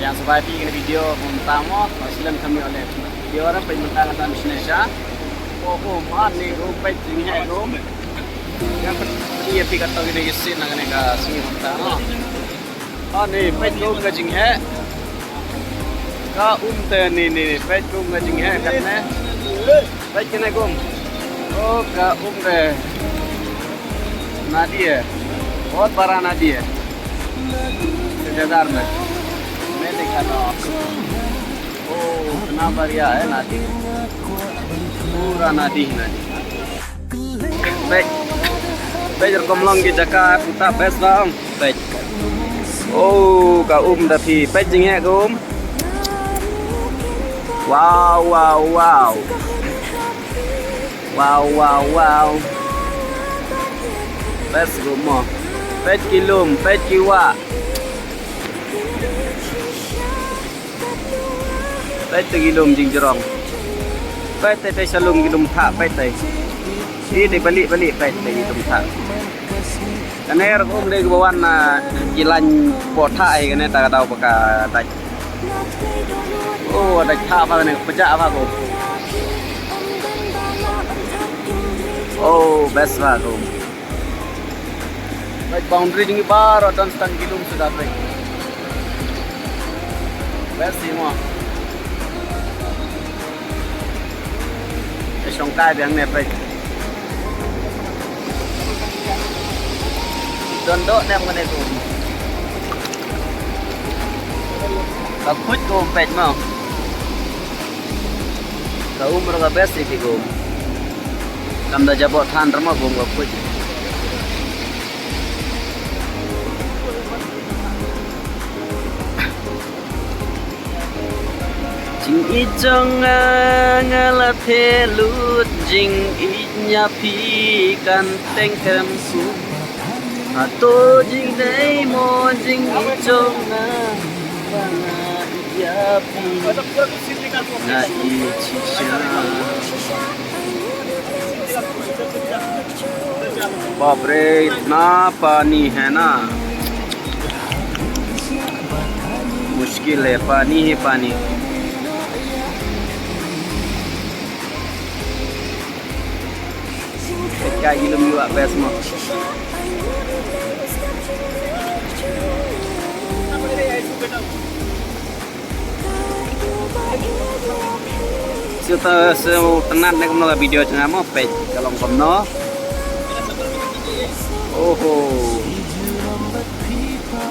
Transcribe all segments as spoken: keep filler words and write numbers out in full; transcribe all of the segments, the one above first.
Ïa, sngewbha phi kane video mynta mo, shlem kham ïoh leh video ruh peit mynta ka dang shane sha. O, o, ma ne, o, peit jingeh, o. Ïa, peit ïa phi kato kine ki sien na kane ka sngi mynta mo. O ne, peit ka um ka jingeh. Ka um te ne, ne, peit ka um ka jingeh kane. Peit kane ka um. O, ka um re. Nadi hai. Bahut bada nadi hai. Risyadesar mein. Main dekha tha. O, kitna badhiya hai nadi. Pura nadi, nadi. Peit. Peit rukom long ki jaka, puta best bang. Peit. O, ka um da phi. Peit jingeh ka um. Wow, wow, wow. Wow, wow, wow. Best rukom mo. Peit ki lum, peit ki wah. Peit te ki lum jingjrong. Peit te te sha lum ki lum thah, peit te. Ï te bali bali, peit te ki lum thah. Kane rukom de ki ba wan na ki lain poh thah hi kane ta ka daw ba ka dait. O, dait thah ba kane, pajah ba ko. O, best ba ko. Peit boundary jong ngi baroh don tang ki lum suda peit. Best hi mo. Te shong kai biang ne peit. Don doh ne kane ko. Ka khuid ko peit mo. Ka um ruh ka best ïa ki um. Kam da jaboh than ruh mo um ka khuid. Jingïeit jong nga nga la theh lut, jingïeit ïa phi kan teng kem sum. Hato jingdei mo jingïeit jong nga ba nga ïeit ïa phi. Nga ïeit shisha. बाप रे, इतना पानी है ना, मुश्किल है, पानी ही पानी। Ka gilum yu best mo. Sngewtynnat, sngewtynnat ne kumno ka video jong nga mo, peit ka long kumno. Oho.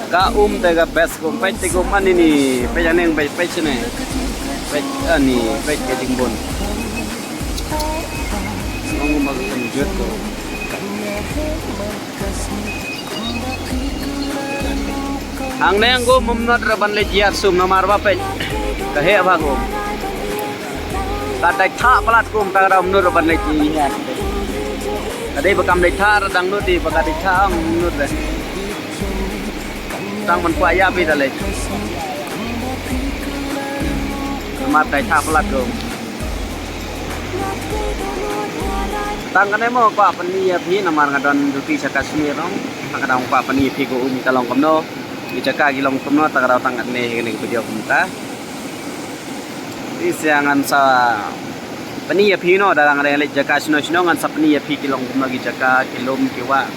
Ka um te ka best ka um, peit te ka um ani ni, peit ani, peit, peit shane. Peit ani, peit ka jingbun. Long kumba ka kynjut ko. Hangne ngum ym nud re ban leit ïa sum namar ba peit ka heh ba ngum. Ka dei thah palat kum ta ka dei ym nud re ban leit ïa. Ka dei ba kam dei thah re dang nud, dei ba ka dei thah ym nud re. Tang ban kwah ïa phi da leit. Namar dei thah palat kum. Tang kane mo kwah pyni ïa phi namar nga don duty sha Kashmir nong. Nga dang kwah pyni ïa phi ka um ka long kumno. Ki jaka ki long kumno ta ka dei tang kane kane ka video kumta. Te sha ngan sa pyni ïa phi no da ngan leit jaka shano shano ngan sa pyni ïa phi ki long kumno ki jaka ki lum ki wah.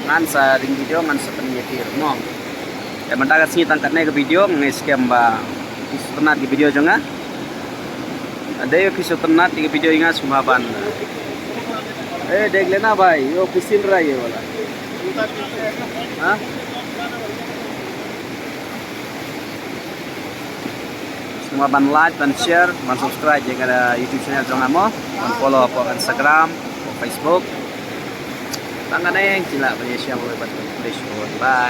Ngan sa ring video ngan sa pyni ïa phi mo. Te mynta ka sngi tang kane ka video ngan skhem ba phi sngewtynnat ki video jong nga. Ade phi sngewtynnat ki video jong nga sngewbha ban. Eh, देख लेना भाई, ये ऑफिशियल रहा ये वाला। Ha? Sngewbha ban like, ban share, ban subscribe ïa ka YouTube channel jong nga mo, ban follow hapoh Instagram, hapoh Facebook. Tang kane, jinglah ban ïa share, ban klik, bye.